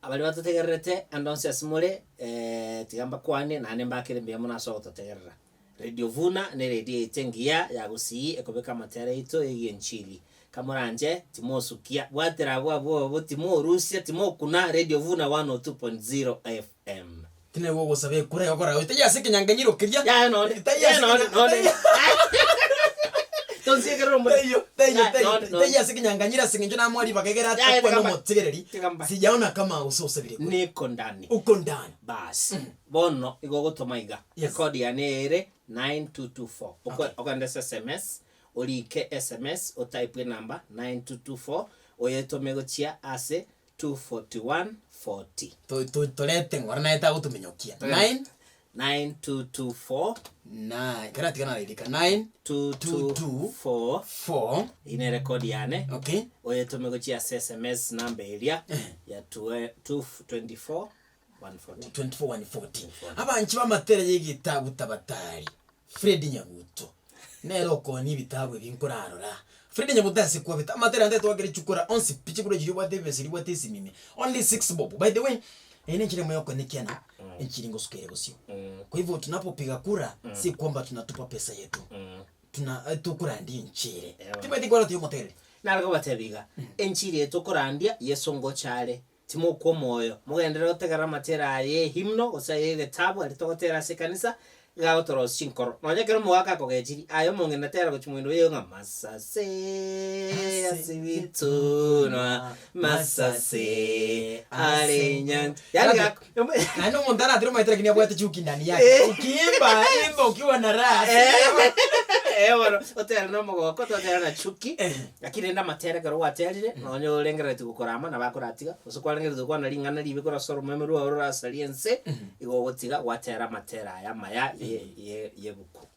Abaria batotegererete ande onsi ase more, tiga mbakwane naende mbakere mbuya mono ase ogototegerera. Radio Vuna ne eredio yaito engiya ya Gusii ekobeka amatera aito y'enchili. Kamoranche timosukia, bwatera abwo abwo abwo timorusia timokuna Radio Vuna 102.0 FM. Tinaigwa ogosaba ekura egokora oyo taiyo ase ekenyanganyiro keria. Yaya nonde, Taiyo yaya ase nonde, ekenya- nonde. taiyo- Tonsiekera omorero. Taiyo, taiyo, Yaya, taiyo, nonde, nonde. taiyo ase ekenyanganyiro ase eng'encho namoa ribaga egere Yaya, atakwane tiga mba- omotegereri. tiga mba. Sijaona kama gose osabire kura. Niko ndani. Uko ndani. Bas, bono igo ogotoma iga. Yes. Ekodi yane ere 9224. Oko- Okay. Ogende ase SMS, orike SMS, otype enamba 9224, oyetome gochia ase 24140. To- to- Torete ng'ora naye tagotominyokia. 9 9224 9 kera tiga narairika 9 224 4 Eyio nere kodi yane. Okay. Oyetome gochia ase SMS namba eria ya 224 140. 24 140. Abanchi b'amatera y'egetabu tabatari Fred Nyabuto nere okoonia ebitabu ebi nkorarora. Fred Nyabuto ase kwabete amatera ande twakere chikura onsi pi chikura chiria obwate ebesa eria obwate esimi ime only six bob. By the way, eye nenchera emo yokonekia ng'a enchiri ngosuka ere bosio. Kwa hivyo tunapopiga kura si kwamba tunatupa pesa yetu, tuna tokorandia enchiri. Eeh. Timanyeti kwarotire omotereri. Nare kobatebia iga, enchiri eye tokorandia, Yeso ngocha are, Timokwa omoyo, mogenderere gotegerera amatera aye y'ehimno, gose ay'egetabu aria togotera ase ekanisa, iga agotorosia chinkoro. Nonya ekero omogaka akogechirie, aye omong'ina tera gochia moino oye ng'a masase ase ebitunwa, masase are nyan yaani gak Naende omonto aratire omanyete lakini abwate chuki ndani yake. Ukiimba imba ukiwa na raha. Eh bono, otere na omogoko, totere na chuki, lakini rende amatera ekero gwaterire, nonye orengereretie gokorama nabo akoratiga, gose kwarengereretie gokwana ring'ana ribe korwa ase oromeme rwao rorasarie ense, igo ogotiga gwatera amatera aya amaya ye ye yebuku.